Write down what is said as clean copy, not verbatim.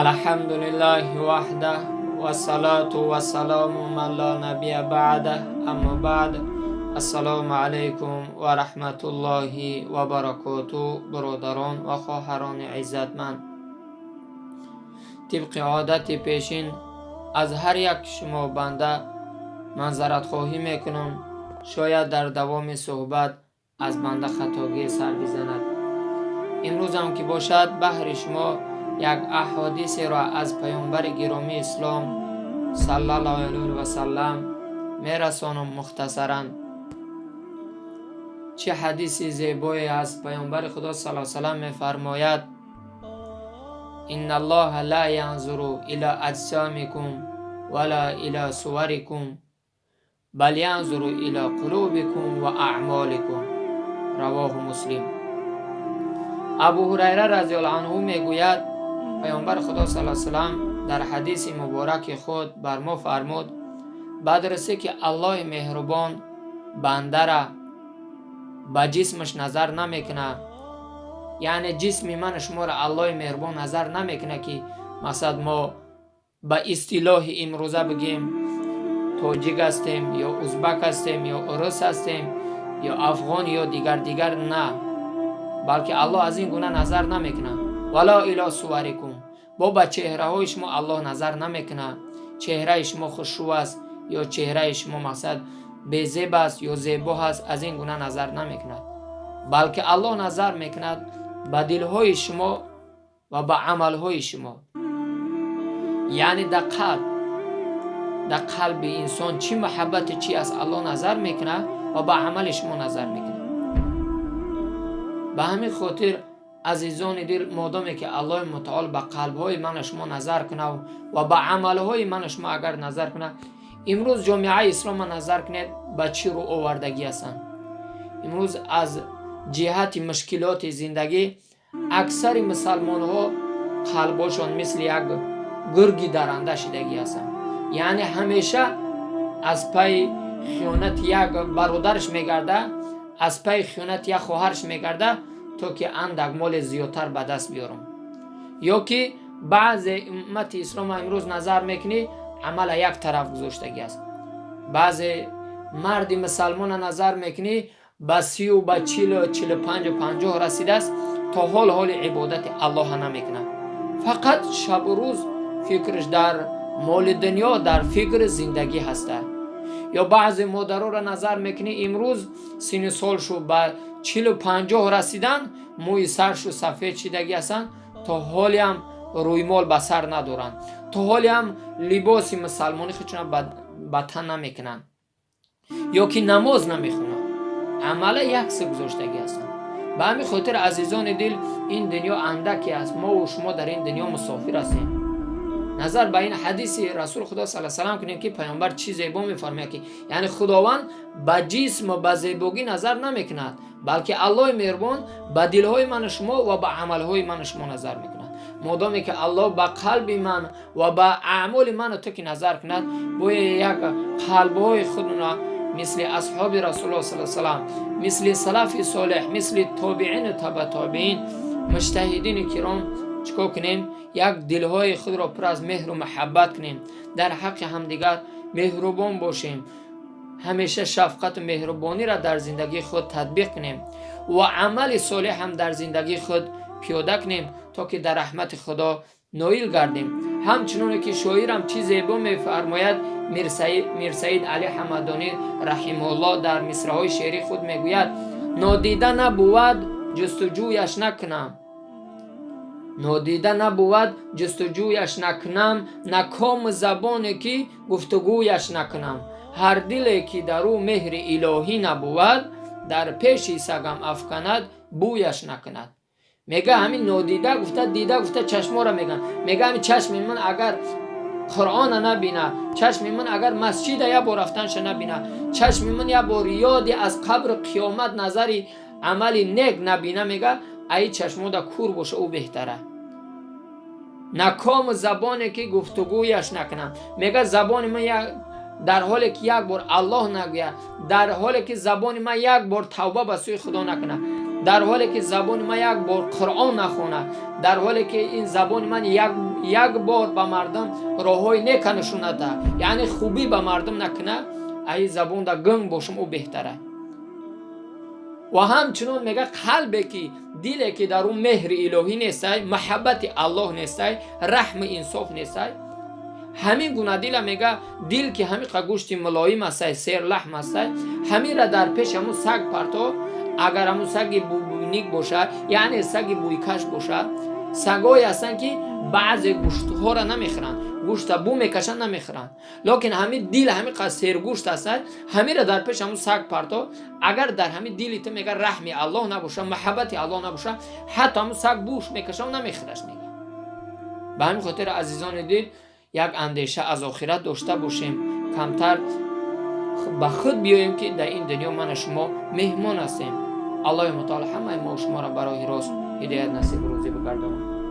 الحمد لله وحده والصلاة والسلام من لا نبي بعده، أما بعد. السلام علیکم و رحمت الله و برکاته. برادران و خواهران عزتمند، طبق عادت پیشین از هر یک شما بنده معذرت خواهی میکنم. شاید در دوام صحبت از بنده خطاگی سر بزند. امروز هم که باشد، بهر شما یک احادیث را از پیامبر گرامی اسلام صلی الله علیه و سلم میرسانم مختصرا. چه حدیث زیبایی از پیامبر خدا صلی الله علیه و سلم میفرماید: ان الله لا ينظر الى اجسامكم ولا الى صوركم، بل ينظر الى قلوبكم واعمالكم. رواه مسلم. ابو هریره رضی الله عنه میگوید: پیامبر خدا صلی الله علیه وسلم در حدیث مبارک خود بر ما فرمود: بدرسه که الله مهربان بنده را به جسمش نظر نمیکنه. یعنی جسم من شما را الله مهربان نظر نمیکنه که مثلا ما به اصطلاح امروزه بگیم تاجیک هستیم یا ازبک هستیم یا روس هستیم یا افغان یا دیگر دیگر. نه، بلکه الله از این گونه نظر نمیکنه. ولا الی صورکم، با به چهره های شما الله نظر نمیکنه. چهره شما خوشرو است یا چهره شما مقصد بی‌زیب است یا زیبا هست، از این گونه نظر نمیکند، بلکه الله نظر میکند به دلهای شما و به عملهای شما. یعنی در قلب انسان چی محبت چی است، الله نظر میکنه و به عمل شما نظر میکنه. به همین خاطر، азизони дил، модоме ки Аллоҳи мутаол ба қалбҳои ману шумо назар кунав ва ба амалҳои ману шумо агар назар кунад. Имрӯз ҷомеаи ислома назар кунед, ба чӣ рӯ овардагӣ ҳастанд. Имрӯз аз ҷиҳати мушкилоти зиндагӣ аксари мусалмонҳо қалбошон мисли як гурги даранда шидагӣ ҳастанд. Яъне ҳамеша аз пайи хиёнати як бародараш мегарда, аз пайи хиёнати як хоҳараш мегарда, то ки андак моли зиёдтар ба даст биёрам. Ё ки баъзе уммати ислома имрӯз назар мекунӣ, амала як тараф гузоштагӣ аст. Баъзе марди мусалмона назар мекунӣ, ба 30-у ба 40-у 45-у 50 расидааст, то ҳол ҳоли ибодати Аллоҳа намекунад. Фақат шабу рӯз фикраш дар моли дунё, дар фикри зиндагӣ ҳаста. Ё баъзе модароро назар мекунӣ, имрӯз синну солшу ба 40-у 50 расидан, мӯи саршу сафед шидагӣ ҳастанд, то ҳолиам рӯймол ба сар надоранд, то ҳолиам либоси мусалмонӣ худшона ба тан намекунанд ё ки намоз намехонанд. Амала якса гузоштагӣ ҳастанд. Ба ҳамин хотир, азизони дил, ин дунё андаке аст, мову шумо дар ин дунё мусофир ҳастем. Назар ба ин ҳадиси Расули Худо сал салам кунем, ки паёмбар чӣ зебо мефармояд, ки яъне Худованд ба ҷисму ба зебогӣ назар намекунад, балки Аллоҳи меҳрубон ба дилҳои ману шумо ва ба амалҳои ману шумо назар мекунад. Модоме ки Аллоҳ ба қалби ман ва ба аъмоли ману ту ки назар кунад, бояд як қалбҳои худро мисли асҳоби Расулуллоҳ сал салам, мисли салафи солеҳ, мисли тобиину таба тобиин, муҷтаҳидини киром чӣ кор кунем? Як дилҳои худро пур аз меҳру муҳаббат кунем, дар ҳаққи ҳамдигар меҳрубон бошем, ҳамеша шафқату меҳрубониро дар зиндагии худ татбиқ кунем ва амали солеҳ ҳам дар зиндагии худ пиёда кунем, то ки дар раҳмати Худо ноил гардем. Ҳамчуноне ки шоирам чӣ зебо мефармояд, Мирсаид Али Ҳамадонӣ раҳимаҳуллоҳ дар мисраҳои шеърии худ мегӯяд: «Нодида набувад, ҷустуҷӯяш накунам, нодида набувад, ҷустуҷӯяш накунам, накому забоне ки гуфтугӯяш накунам. Ҳар диле ки дар ӯ меҳри илоҳӣ набувад, дар пеши сагам афканад, бӯяш накунад». Мега, ҳамин нодида гуфта, дида гуфта чашморо меган. Мега, ҳамин чашми ман агар Қуръона набина, чашми ман агар масҷида як бор рафтанша набина, чашми ман як бор ёди аз қабру қиёмат, назари амали нек набина, мега, аи чашмода кур боша, ӯ беҳтара. Накому забоне ки гуфтугӯяш накунам. Мега, забони ман дар ҳоле ки як бор Аллоҳ нагӯяд, дар ҳоле ки забони ман як бор тавба ба сӯи Худо накунад. Дар ҳоле ки забони ман як бор Қуръон нахонад, дар ҳоле ки ин забони ман як бор ба мардум роҳҳои нека нишонада, яъне хубӣ ба мардум накуна, ай забонда гунг бошам, ӯ беҳтара. Ва ҳамчунон мега, қалбе ки, диле ки дар ӯ меҳри илоҳӣ нестай, маҳаббати Аллоҳ нестай, раҳми инсоф нестай, ҳамин гуна дила, мега, дил ки ҳамиқа гӯшти мулоим астай, серлаҳм астай, ҳаминра дар пеши ҳамун саг парто. Агар ҳамун саги бӯйник бошад, яъне саги бӯйкаш бошад. Сагое ҳастанд, ки баъзе гӯштҳоро намехӯранд, гӯшта бӯ мекашанд, намехӯранд. Лекин ҳамин дил ҳамиқа сергӯшт астад, ҳаминра дар пеши ҳамун саг парто. Агар дар ҳамин дили ту, мега, раҳми Аллоҳ набошад, маҳаббати Аллоҳ набошад, ҳатто ҳамун саг бӯш мекашад, намехӯраш, мега. Ба ҳамин хотир, азизони дил, як андеша аз охират дошта бошем, камтар ба худ биёем, ки дар ин дунё мана шумо меҳмон ҳастем. Аллоҳи мутаол ҳамаи мо шуморо ба роҳи рост ҳидоят насиб рӯзӣ бигардонад.